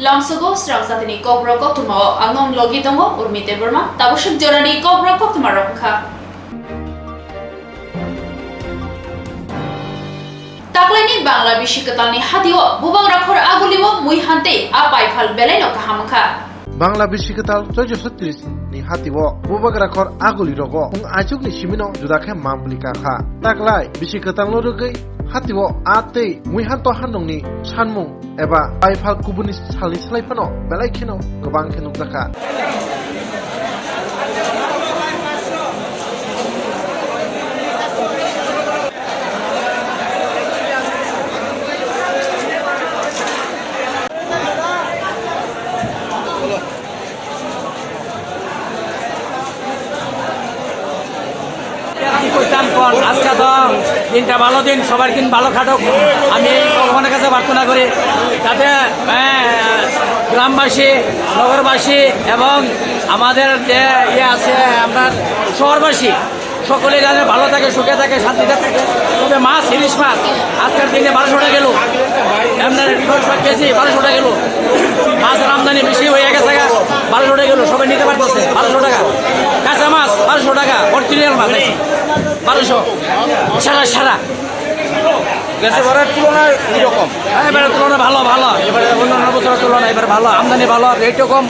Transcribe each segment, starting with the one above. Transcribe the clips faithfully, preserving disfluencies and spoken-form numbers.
Lamsogo srang jatini kokborok koktwmao ang nong logi tongo Urmi Debbarma, tabuk swk jorani kokborok koktwmarok wngkha. Taklaini Bangla bisi kwtalni hatio bubagra khor agulio mui hantei a paithal belaino kaham wngkha. Bangla bisi kwtal choijo sotris ni hatio bubagra khor aguli rogo wng aichukni simino juda khe mambli kakha. Taklai bisi kwtalno rwgwi hatio a tei mui hanto hanungni sanmung eba paithal kubuni salni slai phano belai kheno kwbang khe nukjakha. কি করতাম কর, আজকে তো দিনটা ভালো দিন, সবার দিন ভালো কাটুক। আমি ভগবানের কাছে প্রার্থনা করি যাতে, আহ, গ্রামবাসী, নগরবাসী এবং আমাদের যে ইয়ে আছে, আপনার শহরবাসী, সকলে যেন ভালো থাকে, সুখে থাকে, শান্তিতে থাকে। তবে মাছ, ইলিশ মাছ আজকের দিনে বারোশো টাকা কিলো, আপনার ছয়শো কেজি বারোশো টাকা কিলো। মাছের আমদানি বেশি হয়ে গেছে গা, বারোশো টাকা কিলো, সবাই নিতে পারতেছে বারোশো টাকা। কাঁচা মাছ বারোশো টাকা, অরিজিনাল মাছ আছে বারোশো, সারা সারা। গেছে বারের তুলনায় এইরকম। হ্যাঁ, এবারে তুলনা ভালো, ভালো, এবারে অন্যান্য বছরের তুলনায় এবারে ভালো, আমদানি ভালো, রেটও কম,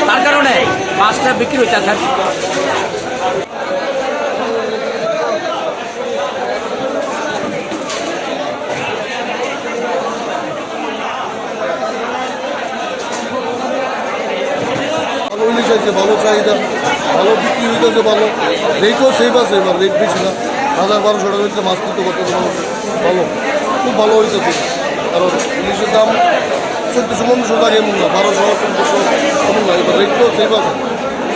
তার কারণে মাছটা বিক্রি হচ্ছে আর কি। ভালো ইলিশ আছে, ভালো চাহিদা, ভালো বিক্রি হইতেছে, ভালো রেটও সেফ আছে, এবার রেট বেশি না। হাজার বারোশো টাকা হচ্ছে মাছ কিনতে পারতেছে মানুষ, ভালো, খুব ভালো হইতেছে। কারণ ইলিশের দাম চোদ্দশো পনেরোশো টাকা এমন না, বারোশো চোদ্দশো এমন না, এবার রেটও সেফ আছে।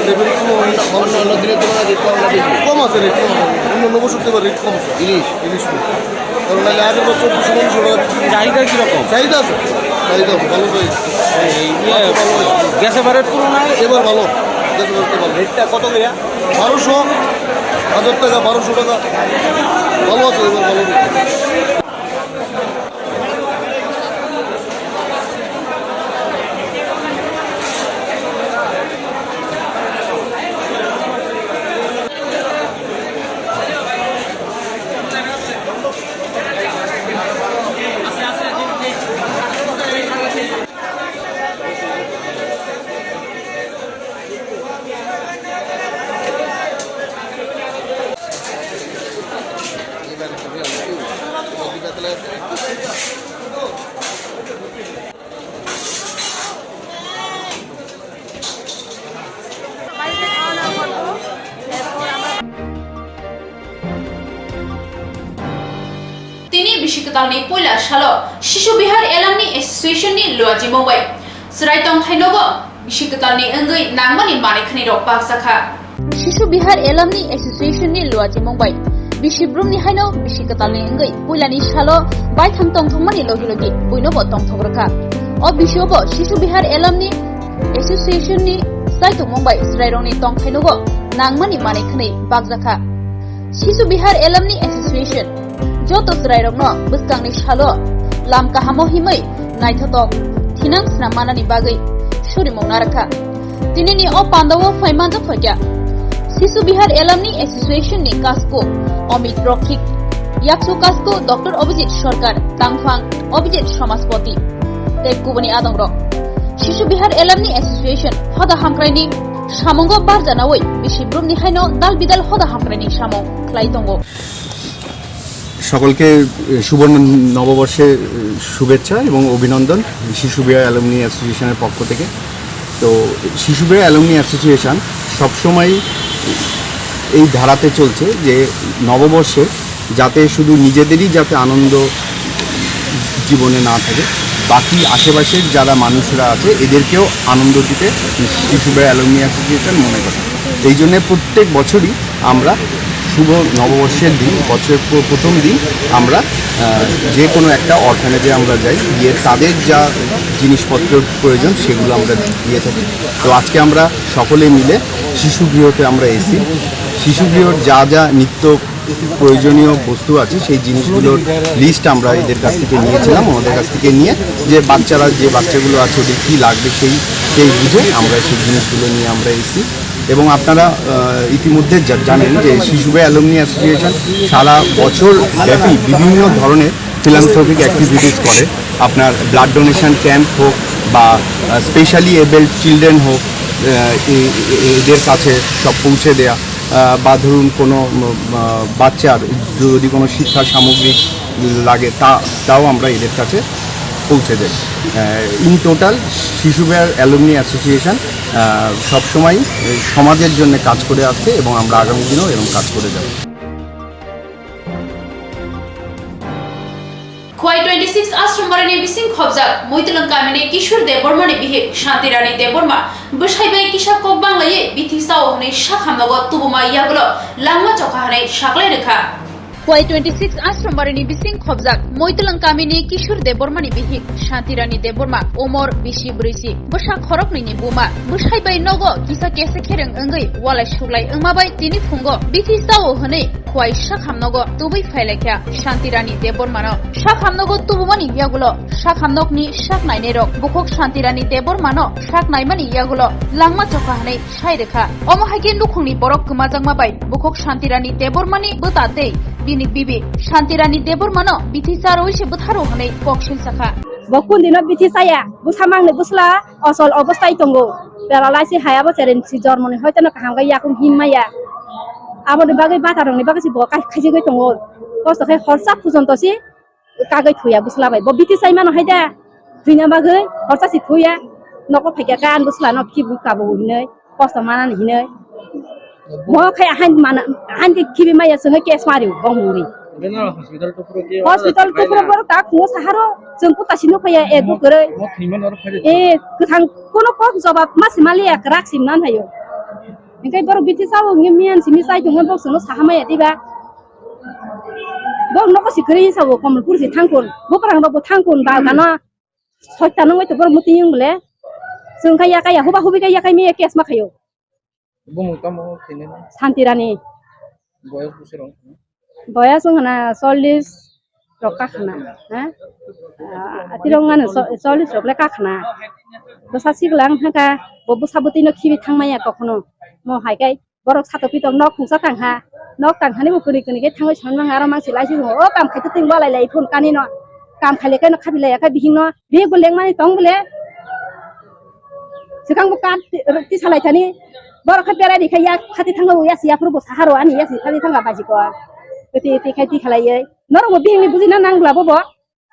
সেফের কোনো ভালো অন্য দিনের তুলনায় রেট কম না বেশি? কম আছে, রেট কম আছে, অন্য নবশো এবার রেট কম আছে। ইলিশ? ইলিশ মাছ। কারণ নাহলে আগের বছর দুশো পনেরোশো টাকা বিক্রি করছে। চাহিদা কিরকম? চাহিদা আছে, চাহিদা আছে, ভালো চাহিদা। এই ইয়ে, ভালো হয়েছে। গেছে বারের তুলনায় এবার ভালো, গেছে বারের তুলনায় ভালো। রেটটা কত করে? বারোশো, হাজার টাকা, বারোশো টাকা, ভালো আছে এবার, ভালো rate. Tini bisi kwtalni puila salo Shishu Bihar Alumni Association ni luaji mungbai chwrai tongthai nogo bisi kwtalni wngwi nangmani manwi khwnwi rok bakjakha. Shishu Bihar Alumni Association ni luaji mungbai bisi brumni haino bisi kwtalni wngwi puilani salo baithang tongthokmani logi logi buino bo tongthok rwkha. O bisio bo Shishu Bihar Alumni Association ni chwrai tongmung bai chwrairokni tongthai nogo nangmani manwi khwnwi bakjakha. Shishu Bihar Alumni Association joto chwrairokno bwskangni salo lam kahamo himwi naithotok thinang snam manani bagwi surimung narwkha. Tinini o pandao phai manjak phaikha Shishu Bihar Alumni Association ni kasku Amit Rokhik, yaksu kasku Doctor Abhijit Sarkar, tangphang Abhijit Samaspati tei kubuni adongrok. Shishu Bihar Alumni Association hoda hamkraini samungo barjanawi bisi brumni haino dal bidal hoda hamkraini samung khlai tongo. সকলকে, এ, শুভ ন-, নববর্ষের, এ, শুভেচ্ছা এবং অভিনন্দন শিশু বিহার অ্যালুমনি অ্যাসোসিয়েশনের পক্ষ থেকে। তো শিশু বিহার অ্যালুমনি অ্যাসোসিয়েশন সবসময় এই ধারাতে চলছে যে নববর্ষে যাতে শুধু নিজেদেরই যাতে আনন্দ জীবনে না থাকে, বাকি আশেপাশের যারা মানুষরা আছে এদেরকেও আনন্দ দিতে শিশু বিহার অ্যালুমনি অ্যাসোসিয়েশন মনে করে। এই জন্য প্রত্যেক বছরই আমরা শুভ নববর্ষের দিন, বছরের প্র-, প্রথম দিন আমরা, আহ, যে কোনো একটা অরফানেজে আমরা যাই, গিয়ে তাদের যা জিনিসপত্রের প্রয়োজন সেগুলো আমরা দিয়ে থাকি। তো আজকে আমরা সকলে মিলে শিশু গৃহতে আমরা এসেছি। শিশু গৃহর যা যা নিত্য প্রয়োজনীয় বস্তু আছে, সেই জিনিসগুলোর লিস্ট আমরা এদের কাছ থেকে নিয়েছিলাম। ওদের কাছ থেকে নিয়ে যে বাচ্চারা, যে বাচ্চাগুলো আছে, ওদের কী লাগবে, সেই সেই বুঝে আমরা সেই জিনিসগুলো নিয়ে আমরা এসেছি। এবং আপনারা আহ, ইতিমধ্যে জা- জানেন যে শিশু ভাই অ্যালুমনি অ্যাসোসিয়েশন সারা বছর ব্যাপী বিভিন্ন ধরনের ফিলান্থ্রপিক অ্যাক্টিভিটিস করে। আপনার ব্লাড ডোনেশন ক্যাম্প হোক বা স্পেশালি এবলড চিলড্রেন হোক, আহ, এ- এ- এদের কাছে সব পৌঁছে দেয়া, আহ, বা ধরুন কোনো উম, আহ, বাচ্চার যদি কোনো শিক্ষা সামগ্রী লাগে, তা তাও আমরা এদের কাছে পৌঁছে দেয়। ইন টোটাল, শিশু ভাই অ্যালুমনি অ্যাসোসিয়েশন সবসময় সমাজের জন্য কাজ করে আসছে এবং আমরা আগামী দিনেও এরকম কাজ করে যাব। Khwai twenty six Ashram Barani bising khobjak Muitwlwng kamini Kishore Debbarmani bihik Shanti Rani Debbarma bwsai bai kisa kok banglaiwi bithi sao hwnwi sakhamnogo tubuma yagulo langma chokha hwnwi saklai rwkha. Khwai twenty six Ashram Barani bising khobjak Muitwlwng kamini Kishore Debbarmani bihik Shanti Rani Debbarma, umor bisi brwisi, bwsa khoroknwini buma, bwsai bai nogo kisa kese khereng wngwi walai suglai wngma bai tini phungo bithi sao hwnwi Khwai sakhamnogo tubui phailaikha Shanti Rani Debbarmano. Sakhamnogo tubumani yagulo sakhamnokni sak nainairok bukhuk Shanti Rani Debbarmano sak naimani yagulo langma chokha hwnwi sai rwkha. Omo hai khe nukhungni borok kwmajakma bai bukhuk Shanti Rani Debbarmani bwta tei bini bibi Shanti Rani Debbarmano bithi charwi se bwtharo hwnwi kok silsakha. Bo kundino bithi chaya, bwsa mangni bwsla osol obostai tongo. Paralysis hai abo cherem si jormoni hoitono kaham khe yakung him maya. Aboni bagwi batarokni bagwi si bo kai-, khaijigwi tongo. Kosto khe horsa pujonto si kagwi thuya bwsla bai. Bo bithi chai mano hai da. Thwina bagwi horsa si thuya. Nogo phaikha kan bwsla no kibu kabo hinwi. Kosto manani hinwi. Mo khai ahan mana, ahan ke khibi maya swngo case mari bong muri. Hospital to puro ke hospital to puro boro ta khungo saharo chwng puta sino phaya e do kwrwi. Mo thwimani oro phai. E kwthang kono kok jobab ma se maliya kwrak sim nan hayo. Engkai boro bithi sao ngi miyan simi sai tongo bok swngo saha maya diba. Bok nogo si kwrwi sao Komolpur si thangkun. Bukrang rok bo thangkun ba gana. Soita nungwi to boro muti yung bole. Chwng khai ya kaya huba hubi khai ya khai miya case ma khayo. Bumung tamo khainai? Santirani. Boyos bwswk rok? Boyos wngkha na chollish rok kakhna, ha? Ah, atirok wngkha na cho-, chollish rok le kakhna. Bwsa sikla wngkha kha, bo bwsa bwtwi no khibi thangmaya kokno. Mo hai kai borok sato pitok nok khungsa tangkha. Nok tangkhani bo kwrwi kwrwi khe thangwi songmang aro mangsi lai si o kam khai twtwing balai lai phone kani no. Kam khai le khe no khabi lai ya kha bihing no. Bihik bo lengmani tong bole. Swkang bo kat ti-, ti salai thani. Borok khe berai rikha yak khati thangma bo yasi yaphuru bo saharo ani yasi khati thangma baji ko. Ti, ti khai ti khalai ye. Norok bo bihik ni bujina nang bla bo bo.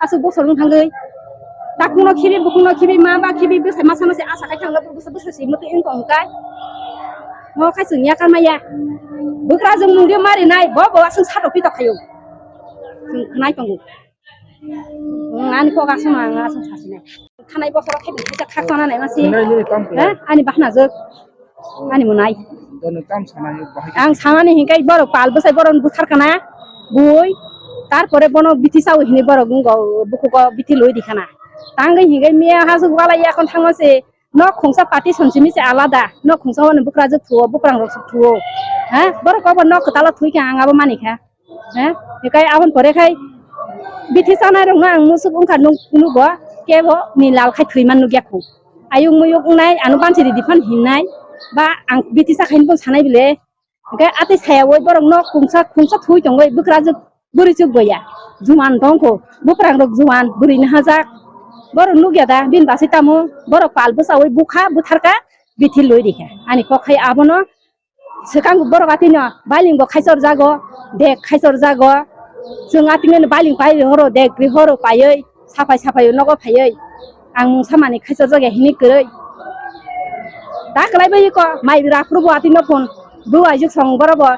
Aswk bosor wng thangwi. Takung no khibi, bukung no khibi, ma ba khibi, bwsai masa masa asa khai thangwi bwsa, bwsa si muti wng tong kai. Mo khai chwng yakar maya. Bwkra jwng mungdi mari nai, bo bo aswk sato pitok khayo. Chwng khnai tongo. Wng ani kok aswk ma, ang aswk sasinai. Khanai bosoro khai bini khaisa khak sana nai masi. Nai nini kam khlai. Ha? Ani bahna jwk. Ani mwnai. Dono kam sana ni bahai. Ang sanani hinkai borok pal bwsai borok buthar kana. Bui. Tarpore bono bithi sawi hini borok wng go bukugo bithi loi di kana. Tangwi hingai miya hasuk wala yakon thangma se nok khungsa party son simi se alada. Nok khungsa wani bukra jwk thuo, bukrang rok suk thuo. Ha? Borok obo nok kwtala thui kha ang abo mani kha. He, hikai aboni pore khai bithi chanai rokno ang musuk wngkha nuk-, nugo, kebo ni lal khai thwiman nukya khu. Ayuk muyuk wngnai ano bansi ridi phan hinnai, ba ang bithi chakhaini bo sanai bile. Hikai atwi saya woi borok nok khungsa, khungsa thui tongoi bwkrajwk bwrwichwk boya. Juan tongkho, bwkrang rok juan, bwrwi nahajak. Borok nukya da, bini basi tamo, borok pal bwchawi bukha, bwtharka, bithi loi rikha. Ani kok khai abono Swkang borok atino bailing bo khaichor jago, dek khaichor jago. Chwng atino bailing pai horo, dek ri horo paiwi, saphai saphai nogo phaiwi. Ang mungsa mani khaichor jaga hini kwrwi. Ta kwlai bai ko, mai rak phuru bo atino phone. Bo aijwk song borok bo,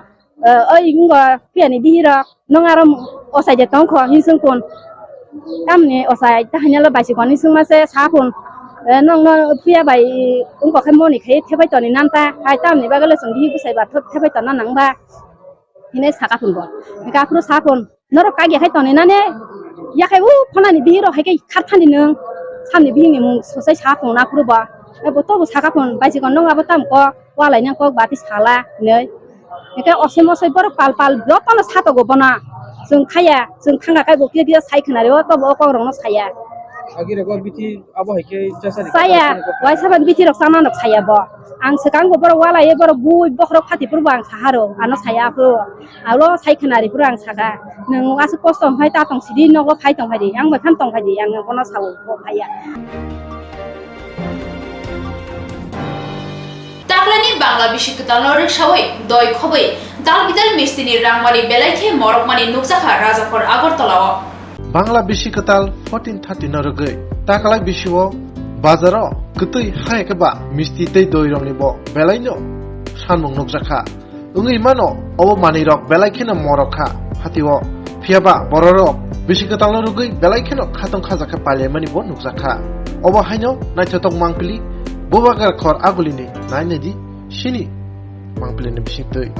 eh, oi wngbo phiyani bihirok. Nwng aro ochai de tong kho, hini swng kun. Tamni ochai, ta haino le baisi koni swngma se sa kun. Eh, nwng no phiya bai wngkok khe moni khai thepai toni nan ta. Hai tamni bagwi le chwng bihik bwsai ba thep-, thepai tonna nang ba. Hine saka kun bo. Hingke aphuru sa kun. Norok kagya khai toni nane. Ya khai u phonani bihik rok hai khai kharthani nwng. Samni bihik ni mung sosai sa kun aphuru bo. Eh, bo tobo saka kun. Baisi kon nwng abo tam kok. Walai nang kok bati sala hinoi. Hingke osoi mosoi borok pal pal jotono satogo bono. Chwng khaya, chwng thangka kaibo kiya kiya sai khwnari o tobo o kokrokno saya. Agi rego bithi abo hai khe chasa ni Saya, kok waisa ban bithi rok chana nok saya bo. Ang swkang bo borok walai borok bui bokhorok phati phuru bo ang saharo, ano saya phuru. Aro sai khwnari phuru ang saka. Nwng aswk kosto hwnkhai ta tong sidi nogo phai tong phai di, ang bai phan tong phai di, ang bono sao bo phaiya. Taklani Bangla bisi kwtalno rwksawi doi khobwi dal bidal mistini rangmani belai khe morokmani nukjakha Rajakhor Agartala-o. Bangla bisi kwtal fourteen thirty no rwgwi taklai bisio bazaro kwtwi hai khe ba misti tei doi rokni bo belaino sanmung nukjakha. Wngwi mano, obo manwirok belai kheno morok kha phatio. Phiya ba bororok bisi kwtalno rwgwi belai kheno khatong khajak khe pailaimani bo nukjak kha. Obo haino naithotok mangpili Bubagra khor agulini nai nai di sini mangpilini bisingtwi.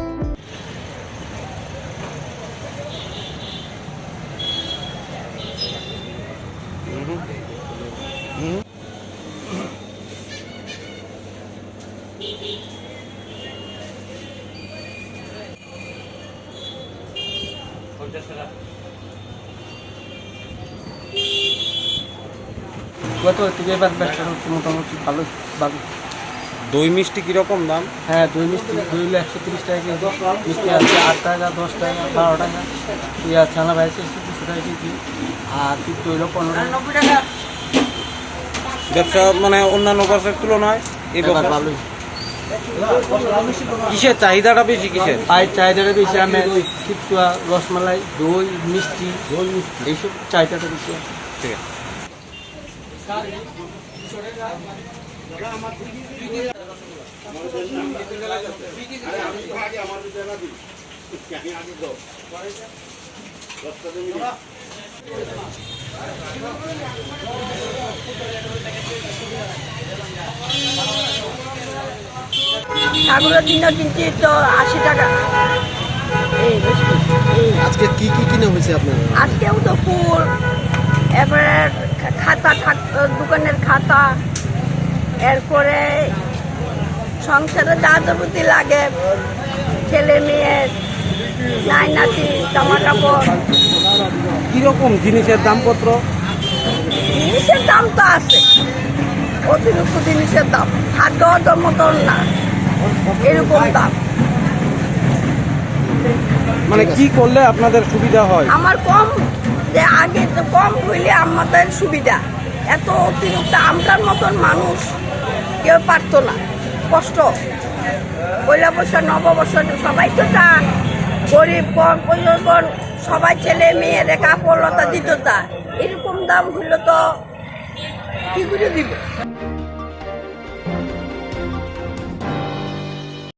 গত থেকে এবার ব্যবসা হচ্ছে মোটামুটি ভালোই, ভালো। দই মিষ্টি কিরকম দাম? হ্যাঁ, দই মিষ্টি, দই হলো একশো তিরিশ টাকা কেজি, মিষ্টি আছে আট টাকা, দশ টাকা, বারো টাকা, ইয়া ছানা বাইশ টাকা কেজি, আর কি দই হলো পনেরো টাকা। ব্যবসা মানে অন্যান্য বছরের তুলনায় এই এবার বছর ভালোই। কিসের চাহিদাটা বেশি, কিসের? পায়ের চাহিদাটা বেশি, আমি খিরতুয়া, রসমালাই, দই, মিষ্টি, দই মিষ্টি, এইসব চাহিদাটা বেশি। ঠিক আছে। ঠাকুরের দিনও কিনছি তো আশি টাকা। এই মিষ্টি, এই। আজকে কি কি কিনে হয়েছে আপনার? আজকেও তো ফুল, এরপরে খা-, খাতা থাক-, দোকানের খাতা, এরপরে সংসারে যা যাবতীয় লাগে, ছেলে মেয়ের, নাইনাতি, জামা কাপড়। কিরকম জিনিসের দামপত্র? জিনিসের দাম তো আছে, অতিরিক্ত জিনিসের দাম, হাত দেওয়ার মতন না, এরকম দাম। মানে কি করলে আপনাদের সুবিধা হয়? আমার কম, যে আগে তো কম হইলে আমাদের সুবিধা। এত অতিরিক্ত আমরার মতন মানুষ কেউ পারতো না, কষ্ট। পয়লা বৈশাখ, নববর্ষ, সবাই তো তা গরিব, কম, প্রয়োজন, সবাই ছেলে মেয়েরে কাপড় লতা দিত তা। এরকম দাম হইলে তো কি করে দিবে?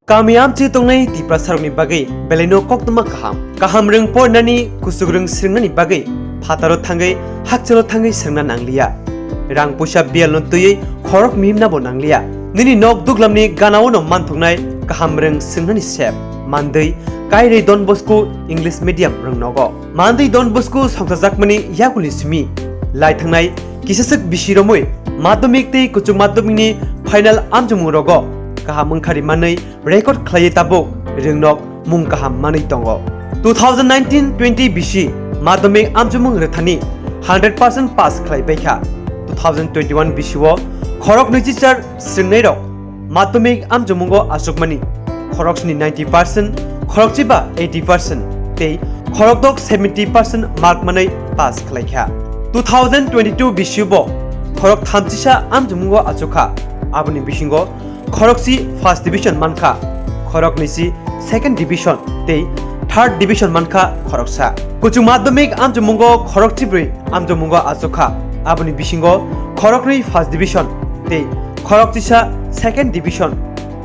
Kami amchi tongnai Tiprasarokni bagwi belaino koktwma kaham. Kaham rwng porinani, kuchuk rwng swrwngnani bagwi phataro thangwi, hakchalo thangwi swrwngna nangliya. Rang puisa biyalno twiwi khorok mihimnabo nangliya. Nini nok duglamni ganao'-no manthoknai kaham rwng swrwngnani sep, mandwi, Kairwi Don Bosco English Medium rwng nogo. Mandwi Don Bosco songchajakmani yakuni simi lai thangnai kisaswk bisi romwi madhyamik tei kuchuk madhyamikni final amchomung rogo kaham wngkhari manwi record khlaiwi tabuk rwngnok mung kaham manwi tongo. Two thousand nineteen twenty bisi madhyamik amchomung rwthani hundred percent pass khlai paikha. Two thousand twenty-one bisio khorok nwichichar swrwngnairok madhyamik amchomungo achukmani khoroksni ninety percent, khorokchiba eighty percent tei khorokdok seventy percent mark manwi pass khlaikha. Two thousand twenty-two bisibo khorok thamchisa amchomungo achukha, aboni bisingo khorokchi first division mankha, khoroknwisi second division tei third division mankha khoroksa. Kuchuk madhyamik amchomungo khorokchibrwi amchomungo achukha, aboni bisingo khoroknwi first division tei khorokchisa second division,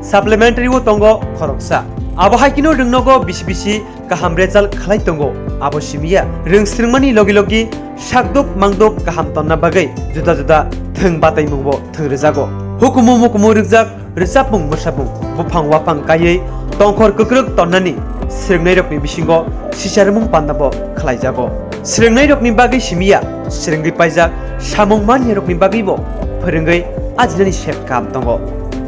supplementary o tongo khoroksa. Abo hai kheno rwngnogo bisi bisi kaham result khlai tongo, abo simiya rwng swrwngmani logi logi sakduk mangduk kaham tonna bagwi juda juda thwng bataimungbo thwng rwjago. Hukumu mukumu rwkjak rwchapmung mwsapmung buphang waphang kaiwi tongkhor kwkrwk tonnani swrwngnairokni bisingo sicharmung pandabo khlaijago. Swrwngnairokni bagwi simiya swrwngwi paijak samung maniyarokni bagwibo phwrwngwi ajinani sep kaham tongo.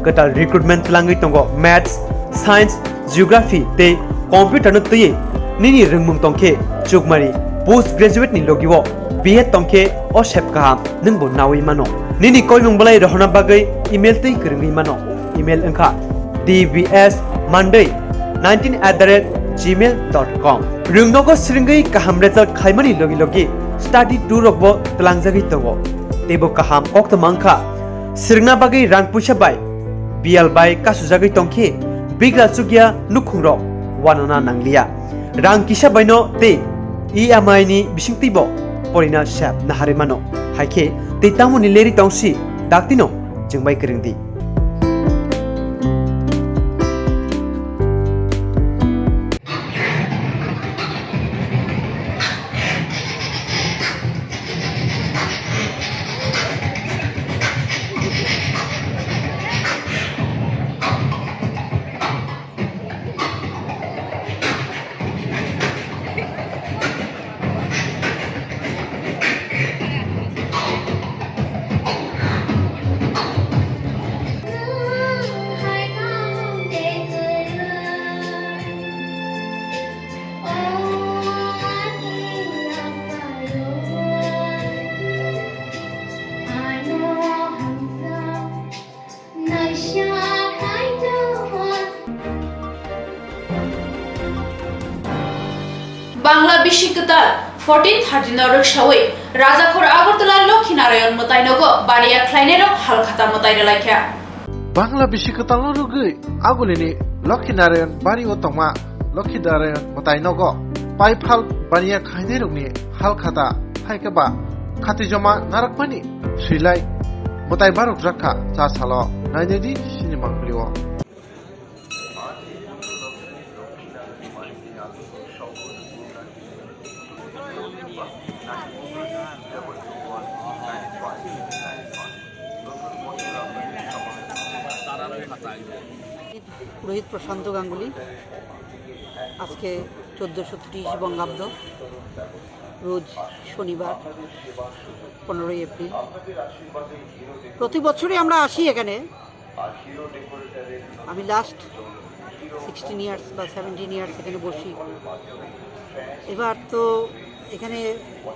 Kwtal recruitment twlangwi tongo Maths, Science, Geography tei computer no twiwi nini rwngmung tongkhe chukmari post graduate ni logi o B Ed tongkhe o sep kaham nwngbo nawi mano. Nini koimung belai rohorna bagwi email twi kwrwngwi mano. Email wngkha D B S Monday nineteen at the rate gmail dot com. Rwngnogo swrwngwi kaham result khaimani logi logi study tour rokbo twlangjagwi tongo. Teibo kaham koktwma wngkha swrwngna bagwi rang puisa bai biyal bai kasujagwi tongkhe bigra chukya nukhungrok wanana nangliya. Rang kisa baino tei E M I ni bisingtwibo porina sep naharwi mano. Haikhe tei tamoni leri tongsi daktino chwngbai kwrwngdi. Bangla bisi kwtal fourteen thirteen o rwksawi Rajakhor Agartala Lokhi Narayan mwtainogo baniya khlainairok halkhata mwtai rwlaikha. Bangla bisi kwtalno rwgwi agulini Lokhi Narayan bari o tongma Lokhi Narayan mwtainogo paiphal baniya khlainairokni halkhata hai khe ba khatijoma narwkmani swilai mwtai barok rakha cha salo nainani sini mangpili o. পুরোহিত প্রশান্ত গাঙ্গুলি। আজকে চোদ্দোশো ত্রিশ বঙ্গাব্দ, রোজ শনিবার, পনেরোই এপ্রিল। প্রতি বছরই আমরা আসি এখানে। আমি লাস্ট সিক্সটিন ইয়ার্স বা সেভেন্টিন ইয়ার্স এখানে বসি। এবার তো এখানে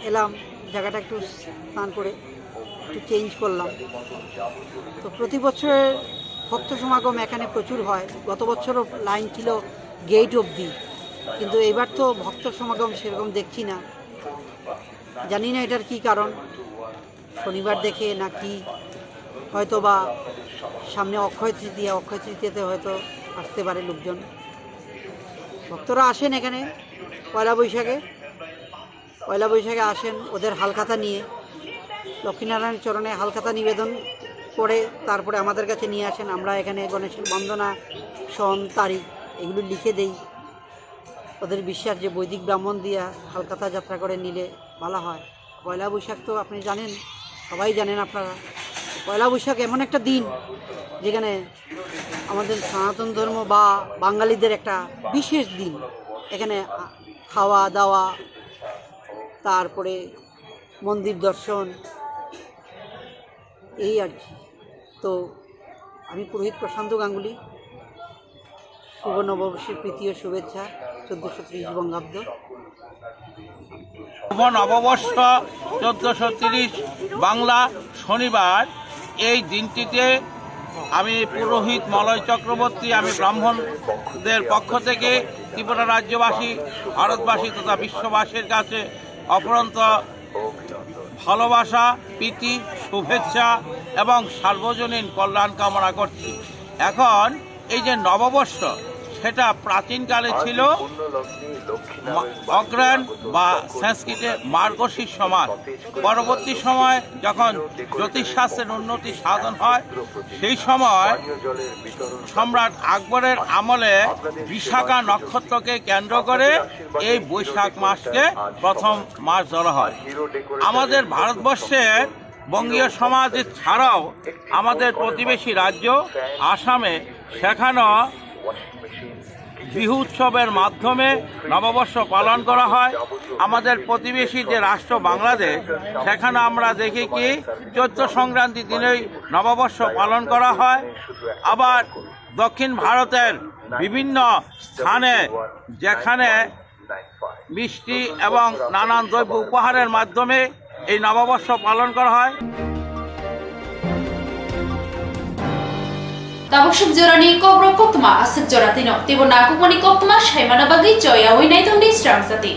এলাম, জায়গাটা একটু স্নান করে একটু চেঞ্জ করলাম। তো প্রতি বছরের ভক্ত সমাগম এখানে প্রচুর হয়। গত বছরও লাইন ছিল গেট অবধি, কিন্তু এবার তো ভক্ত সমাগম সেরকম দেখছি না। জানি না এটার কি কারণ, শনিবার দেখে নাকি হয়তো বা সামনে অক্ষয় তৃতীয়া, অক্ষয় তৃতীয়াতে হয়তো আসতে পারে লোকজন। ভক্তরা আসেন এখানে পয়লা বৈশাখে, পয়লা বৈশাখে আসেন ওদের হালখাতা নিয়ে, লক্ষ্মীনারায়ণ চরণে হালখাতা নিবেদন করে তারপরে আমাদের কাছে নিয়ে আসেন। আমরা এখানে গণেশের বন্দনা, সন, তারিখ এগুলো লিখে দেই। ওদের বিশ্বাস যে বৈদিক ব্রাহ্মণ দিয়ে হালখাতা যাত্রা করে নিলে ভালো হয়। পয়লা বৈশাখ তো আপনি জানেন, সবাই জানেন আপনারা। পয়লা বৈশাখ এমন একটা দিন যেখানে আমাদের সনাতন ধর্ম বা বাঙালিদের একটা বিশেষ দিন। এখানে আ-, খাওয়া দাওয়া, তারপরে মন্দির দর্শন, এই আর কি। তো আমি পুরোহিত প্রশান্ত গাঙ্গুলি, শুভ নববর্ষের প্রীতি ও শুভেচ্ছা, চোদ্দোশো ত্রিশ বঙ্গাব্দ। শুভ নববর্ষ চোদ্দোশো তিরিশ বাংলা শনিবার। এই দিনটিতে আমি পুরোহিত মলয় চক্রবর্তী, আমি ব্রাহ্মণদের পক্ষ থেকে ত্রিপুরা রাজ্যবাসী, ভারতবাসী তথা বিশ্ববাসীর কাছে অফুরন্ত ভালোবাসা, প্রীতি, শুভেচ্ছা এবং সার্বজনীন কল্যাণ কামনা করছি। এখন এই যে নববর্ষ, সেটা প্রাচীনকালে ছিল মা-, অগ্রহায়ণ বা সংস্কৃতে মার্গশীর্ষ মাস। পরবর্তী সময় যখন জ্যোতিষশাস্ত্রের উন্নতি সাধন হয়, সেই সময় সম্রাট আকবরের আমলে বিশাখা নক্ষত্রকে কেন্দ্র করে এই বৈশাখ মাসকে প্রথম মাস ধরা হয়। আমাদের ভারতবর্ষের বঙ্গীয় সমাজ ছাড়াও আমাদের প্রতিবেশী রাজ্য আসামে, সেখানেও বিহু উৎসবের মাধ্যমে নববর্ষ পালন করা হয়। আমাদের প্রতিবেশী যে রাষ্ট্র বাংলাদেশ, সেখানে আমরা দেখি কি চৈত্র সংক্রান্তির দিনেই নববর্ষ পালন করা হয়। আবার দক্ষিণ ভারতের বিভিন্ন স্থানে যেখানে মিষ্টি এবং নানান দ্রব্য উপহারের মাধ্যমে এই নববর্ষ পালন করা হয়। Tabuk suk jorani kokrok koktma aswk jora tino teibo nakukmani koktma saimana bagwi choyawi naitongdi srang jati.